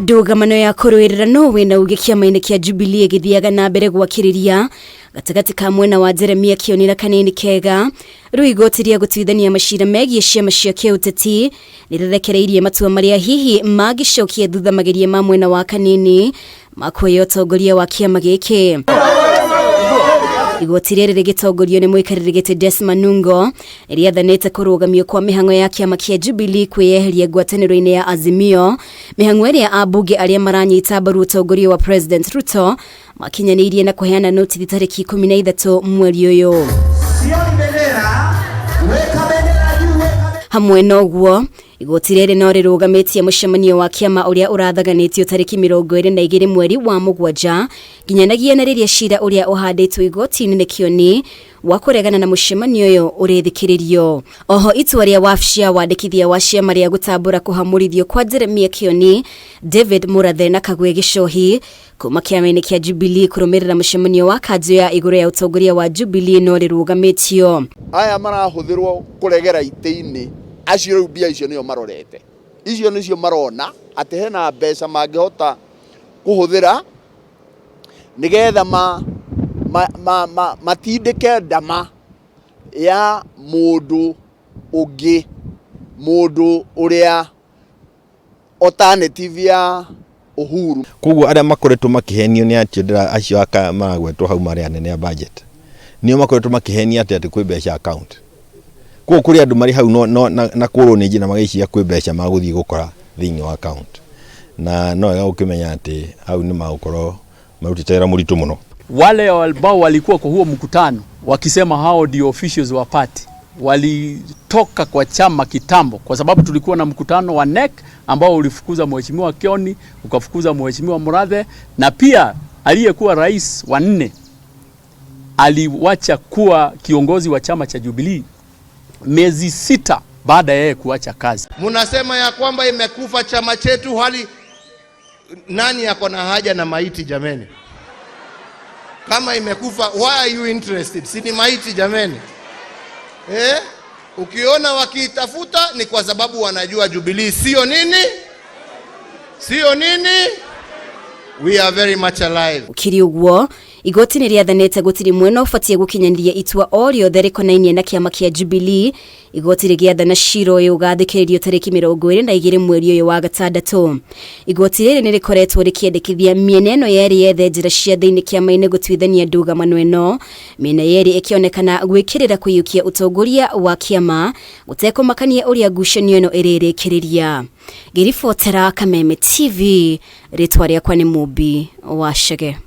Ndũgamano ya kũrũĩrĩra no wĩna uge kĩama-inĩ kĩa Jubilee ĩgĩthiaga na mbere gwakĩrĩria gatagatĩ ka mwena wa Jeremia Kĩoni na Kanini Kega. Rĩu igoti rĩa gũtuithania macira megiĩ ciama cia kĩũteti nĩrĩrekereirie matua marĩa hihi mangĩcokia thutha mageria ma mwena wa Kanini ma kuoya ũtongoria wa kĩama gĩkĩ. Igoti rĩrĩ rĩgĩtongorio nĩ mũikarĩri gĩtĩ Des Manungo nĩrĩathanĩte kũrũgamio kwa mĩhang'o ya kĩama kĩa Jubilee kwĩyeheria ngwatanĩro-inĩ ya Azimio, mĩhang'o ĩrĩa ambunge arĩa maranyita mbaru ũtongoria wa President Ruto makinyanĩirie na kũheana notithi tarĩki 13 mweri ũyũ. Hamwe na ũguo, igoti rĩrĩ no rĩrũgamĩtie mũcemanio wa kĩama ũrĩa ũrathaganĩtio tarĩki 22 mweri wa mũgwanja nginyanagia na rĩrĩa cira ũrĩa ũhandĩtwo igoti-inĩ nĩ Kĩoni wa kũregana na mũcemanio ũyũ ũrĩthikĩrĩrio. Oho itua rĩa wabici ya wandĩkithia wa ciama rĩa gũtambũra kũhamũrithio kwa Jeremia Kĩoni, David Mũrathe na Kagwe Gĩcohi kuma kĩama-inĩ kĩa Jubilee kũrũmĩrĩra mũcemanio wa kanjũ ya igũrũ ya ũtongoria wa Jubilee no rĩrũgamĩtio. Aya marahũthĩrwo kũregera itĩ-inĩ acio rĩu mbia icio nĩo marorete, icio nĩcio marona atĩ hena mbeca mangĩhota kũhũthĩra nĩgetha ma, ma, ma, ma, matindĩke ndama ya mũndũ ũngĩ, mũndũ ũrĩa alternative ya Uhuru. Koguo arĩa makoretwo makĩhenio nĩ acio ndĩra acio aka maragwetwo hau marĩ anene a budget nĩo makoretwo makĩhenia atĩ atĩ kwĩ mbeca account. Koguo kũrĩ andũ marĩ hau no, no, na, na kũrwo nĩ njĩra magĩciria kwĩ mbeca magũthiĩ gũkora thĩinĩ wa account. Na no wega gũkĩmenya atĩ hau nĩ magũkorwo marutĩte wĩra mũritũ mũno. Wale ambao walikuwa kwa huo mkutano wakisema hao ndio officials wa party walitoka kwa chama kitambo, kwa sababu tulikuwa na mkutano wa NEC ambao ulifukuza mheshimiwa Kioni, ukafukuza mheshimiwa Murathe, na pia aliyekuwa rais wa nne aliwacha kuwa kiongozi wa chama cha Jubilee miezi 6 baada ya yeye kuacha kazi. Munasema ya kwamba imekufa chama chetu, hali nani ako na haja na maiti jameni? Kama imekufa, why are you interested? Si ni maiti jameni? Eh? Ukiona wakiitafuta ni kwa sababu wanajua Jubilee sio nini? Sio nini? We are very much alive. Ukiri ũguo, igoti nĩ rĩathanĩte gũtirĩ mwena ũbatiĩ gũkinyanĩria itua o rĩothe rĩkonainie na kĩama kĩa Jubilee. Igoti rĩgĩathana cira ũyũ ũgathikĩrĩrio tarĩki 22 mweri ũyũ wa gatandatũ. Igoti rĩrĩ nĩ rĩkoretwo rĩkĩendekithia mĩena ĩno yerĩ yethe njĩra cia thĩinĩ kĩama-inĩ gũtuithania ndũgamano ĩno, mĩena yerĩ ĩkĩonekana gwĩkĩrĩra kũiyũkia ũtongoria wa kĩama gũtekũmakania ũrĩa ngucanio ĩno ĩrĩrĩkĩrĩria. Ngĩribotera Kameme TV, rĩtwa rĩakwa nĩ Mũmbi wa Chege.